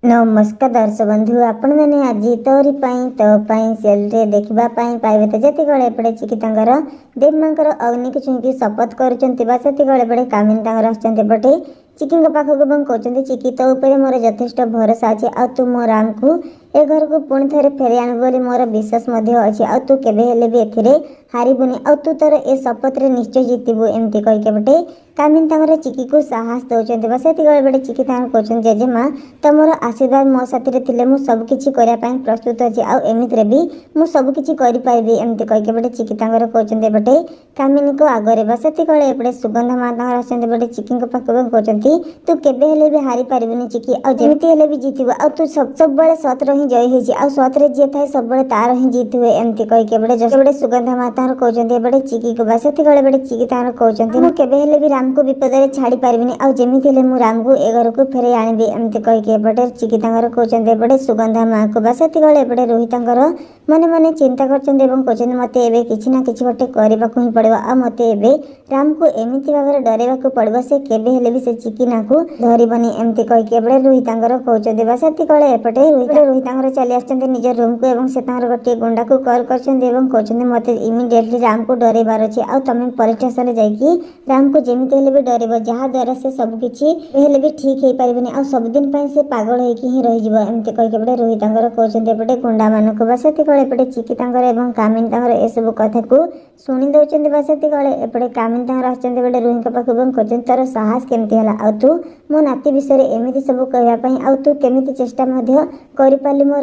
ନମସ୍କାର ଦର୍ଶକ ବନ୍ଧୁ, ଆପଣମାନେ ଆଜି ତୋରି ପାଇଁ ତୋ ପାଇଁ ସିରିଏଲରେ ଦେଖିବା ପାଇଁ ପାଇବେ। ତ ଯେତିକିବେଳେ ଏପଟେ ଚିକି ତାଙ୍କର ଦେବୀମାଙ୍କର ଅଗ୍ନିକୁ ଛୁଇଁକି ଶପଥ କରୁଛନ୍ତି ବା ସେତିକିବେଳେ ଏପଟେ କାମିନୀ ତାଙ୍କର ଆସୁଛନ୍ତି ଏପଟେ ଚିକିଙ୍କ ପାଖକୁ ଏବଂ କହୁଛନ୍ତି, "ଚିକି, ତୋ ଉପରେ ମୋର ଯଥେଷ୍ଟ ଭରସା ଅଛି ଆଉ ତୁ ମୋ ରାମକୁ ଏ ଘରକୁ ପୁଣି ଥରେ ଫେରାଇ ଆଣିବୁ ବୋଲି ମୋର ବିଶ୍ୱାସ ମଧ୍ୟ ଅଛି। ଆଉ ତୁ କେବେ ହେଲେ ବି ଏଥିରେ ହାରିବୁନି ଆଉ ତୁ ତୋର ଏ ଶପଥରେ ନିଶ୍ଚୟ ଜିତିବୁ।" ଏମିତି କହିକି ଏପଟେ କାମିନୀ ତାଙ୍କର ଚିକିକୁ ସାହସ ଦେଉଛନ୍ତି ବା ସେତିକିବେଳେ ଏପଟେ ଚିକି ତାଙ୍କର କହୁଛନ୍ତି, "ଜେଜେମା, ତମର ଆଶୀର୍ବାଦ ମୋ ସାଥିରେ ଥିଲେ ମୁଁ ସବୁ କିଛି କରିବା ପାଇଁ ପ୍ରସ୍ତୁତ ଅଛି ଆଉ ଏମିତିରେ ବି ମୁଁ ସବୁ କିଛି କରିପାରିବି।" ଏମିତି କହିକି ଏପଟେ ଚିକି ତାଙ୍କର କହୁଛନ୍ତି ଏପଟେ କାମିନୀଙ୍କ ଆଗରେ। ବା ସେତିକିବେଳେ ଏପଟେ ସୁଗନ୍ଧା ମା ତାଙ୍କର ଆସୁଛନ୍ତି ଏପଟେ ଚିକିଙ୍କ ପାଖକୁ ଏବଂ କହୁଛନ୍ତି, "ତୁ କେବେ ହେଲେ ବି ହାରି ପାରିବୁନି ଚିକି, ଆଉ ଯେମିତି ହେଲେ ବି ଜିତିବୁ। ଆଉ ତୁ ସବୁବେଳେ ସତର ହିଁ ଜୟ ହେଇଛି ଆଉ ସତରେ ଯିଏ ଥାଏ, ସବୁବେଳେ ତାର ହିଁ ଜିତ ହୁଏ।" ଏମିତି କହିକି ଏପଟେ ସୁଗନ୍ଧା ମା ତାଙ୍କର କହୁଛନ୍ତି ଏପଟେ ଚିକିକୁ। ବା ସେତିକିବେଳେ ଏପଟେ ଚିକି ତାଙ୍କର କହୁଛନ୍ତି, "ମୁଁ କେବେ ହେଲେ ବି ରାମକୁ ବିପଦରେ ଛାଡ଼ି ପାରିବିନି ଆଉ ଯେମିତି ହେଲେ ମୁଁ ରାମକୁ ଏ ଘରକୁ ଫେରାଇ ଆଣିବି।" ଏମିତି କହିକି ଏପଟେ ଚିକି ତାଙ୍କର କହୁଛନ୍ତି ଏପଟେ ସୁଗନ୍ଧା ମାକୁ। ବା ସେତିକିବେଳେ ଏପଟେ ରୋହିତ ତାଙ୍କର ମନେ ମନେ ଚିନ୍ତା କରୁଛନ୍ତି ଏବଂ କହୁଛନ୍ତି, "ମତେ ଏବେ କିଛି ନା କିଛି ଗୋଟେ କରିବାକୁ ହିଁ ପଡ଼ିବ ଆଉ ମତେ ଏବେ ରାମକୁ ଏମିତି ଭାବରେ ଡରାଇବାକୁ ପଡ଼ିବ, ସେ କେବେ ହେଲେ ବି ସେ ଚିକିନାକୁ ଧରିବନି।" ଏମିତି କହିକି ଏପଟେ ରୋହିତ ତାଙ୍କର କହୁଛନ୍ତି। ବା ସେତିକିବେଳେ ଏପଟେ ରୋହିତ ତାଙ୍କର ଚାଲି ଆସୁଛନ୍ତି ନିଜ ରୁମକୁ ଏବଂ ସେ ତାଙ୍କର ଗୋଟିଏ ଗୁଣ୍ଡାକୁ କଲ୍ କରିଛନ୍ତି ଏବଂ କହୁଛନ୍ତି, "ମତେ ଇମିଡିଏଟଲି ରାମକୁ ଡରେଇବାର ଅଛି ଆଉ ତମେ ପୋଲିସ ଷ୍ଟେସନରେ ଯାଇକି ରାମକୁ ଯେମିତି ହେଲେ ବି ଡରେଇବ, ଯାହା ଦ୍ୱାରା ସେ ସବୁ କିଛି ହେଲେ ବି ଠିକ ହେଇପାରିବନି ଆଉ ସବୁଦିନ ପାଇଁ ସେ ପାଗଳ ହେଇକି ହିଁ ରହିଯିବ।" ଏମିତି କହିକି ଏପଟେ ରୋହିତ ତାଙ୍କର କହୁଛନ୍ତି ଏପଟେ ଗୁଣ୍ଡାମାନଙ୍କୁ। ବା ସେତିକିବେଳେ ଏପଟେ ଚିକି ତାଙ୍କର ଏବଂ କାମିନୀ ତାଙ୍କର ଏସବୁ କଥାକୁ ଶୁଣି ଦେଉଛନ୍ତି। ବା ସେତିକିବେଳେ ଏପଟେ କାମିନୀ ତାଙ୍କର ଆସୁଛନ୍ତି ଏପଟେ ରୋହିଙ୍କ ପାଖକୁ ଏବଂ କହୁଛନ୍ତି, "ତୋର ସାହସ କେମିତି ହେଲା ଆଉ ତୁ ମୋ ନାତି ବିଷୟରେ ଏମିତି ସବୁ କହିବା ପାଇଁ? ଆଉ ତୁ କେମିତି ଚେଷ୍ଟା ମଧ୍ୟ କରିପାରିଲି ମୋ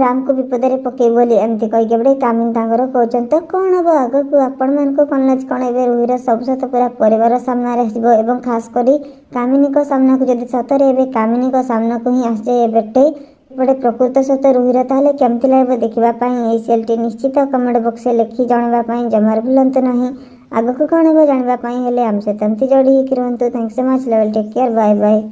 ରାମକୁ ବିପଦରେ ପକେଇବୁ ବୋଲି?" ଏମିତି କହିକି ଏପଟେ କାମିନୀ ତାଙ୍କର କହୁଛନ୍ତି। ତ କ'ଣ ହବ ଆଗକୁ? ଆପଣମାନଙ୍କୁ କ'ଣ ଲାଗୁଛି? କ'ଣ ଏବେ ରୋହିର ସବୁ ସତ ପୁରା ପରିବାର ସାମ୍ନାରେ ଆସିବ ଏବଂ ଖାସ କରି କାମିନୀଙ୍କ ସାମ୍ନାକୁ? ଯଦି ସତରେ ଏବେ କାମିନୀଙ୍କ ସାମ୍ନାକୁ ହିଁ ଆସିଯାଏ ଏପଟେ ପ୍ରକୃତ ସତ ରୋହିର, ତାହେଲେ କେମିତି ଲାଗିବ ଦେଖିବା ପାଇଁ ଏଇ ସିରିଏଲଟି? ନିଶ୍ଚିତ କମେଣ୍ଟ ବକ୍ସରେ ଲେଖି ଜଣାଇବା ପାଇଁ ଜମାରୁ ଭୁଲନ୍ତୁ ନାହିଁ। ଆଗକୁ କ'ଣ ହେବ ଜାଣିବା ପାଇଁ ହେଲେ ଆମ ସହିତ ଏମିତି ଯୋଡ଼ି ହେଇକି ରୁହନ୍ତୁ। Thank so much, love, take care, bye bye.